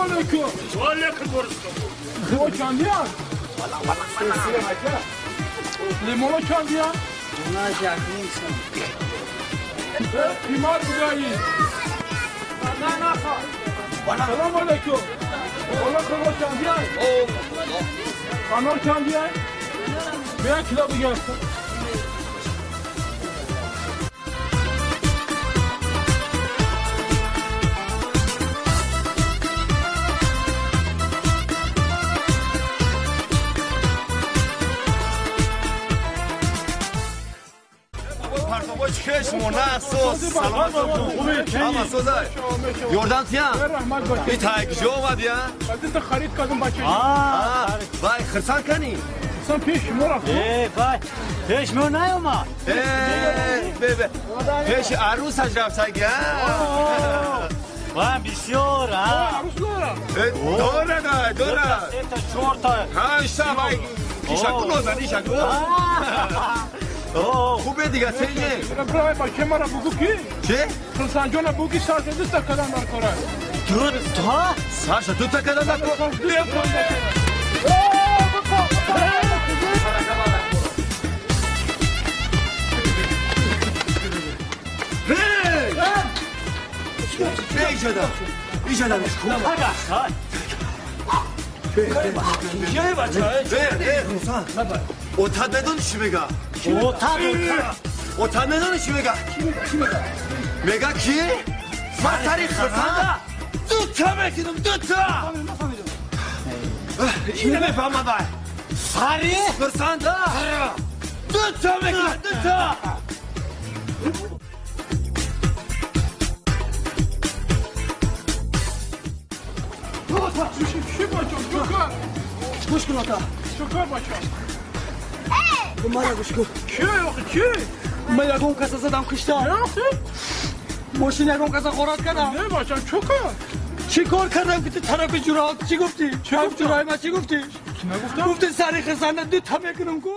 Алейкум. Ва алейкум ассалом. О чандия? Лимона чандия? Лимона якним сом. Бимар будаи. Салом алейкум. Ола кого чандия? Анор чандия? Бия кило бигир. Ёрдам тиям? И тай куҷо омадия? Харид кардам бача. Вай, хирсан канӣ? Хирсан пеш шумо рафт. Э, вай, пеш мо наёмад. Э, пеши арӯсаш рафтаги, Вай, бисёр, а? Арӯс дора. Дора, дора. Сета, чорта. Ҳашта, вай, ишаку нозан, ишаку. Хубе дига, сене. Бравай, бача мара бугу ки? Че? Хирсанҷона бугу сарша дута кадан дар кора. Дута? Сарша дута кадан дар кора? Ижадам. Отат медони чӣ мега? Отат, Отат медони чӣ мега? Мега ки? Ман сари хирсанда дута мекунам, дута! Ин намефаҳмам вай. Сари? Хирсанда дута мекунам, дута! Чӣ бачам, чӯкар? Гӯш кун, ата. Чӯкар бачам. Мара гӯш кун. Чӣ охи, чӣ? Ман ягон каса задам киштам. Мошин ягон каса ғорат кардам. Не бачам, чӯкар? Чӣ кор кардам ки ту тарафи ҷураот чӣ гуфтӣ? Чӣ ҷураи ман чӣ гуфтӣ? Чӣ нагуфтам? Гуфтӣ сари хирсанда дута мекунам ку.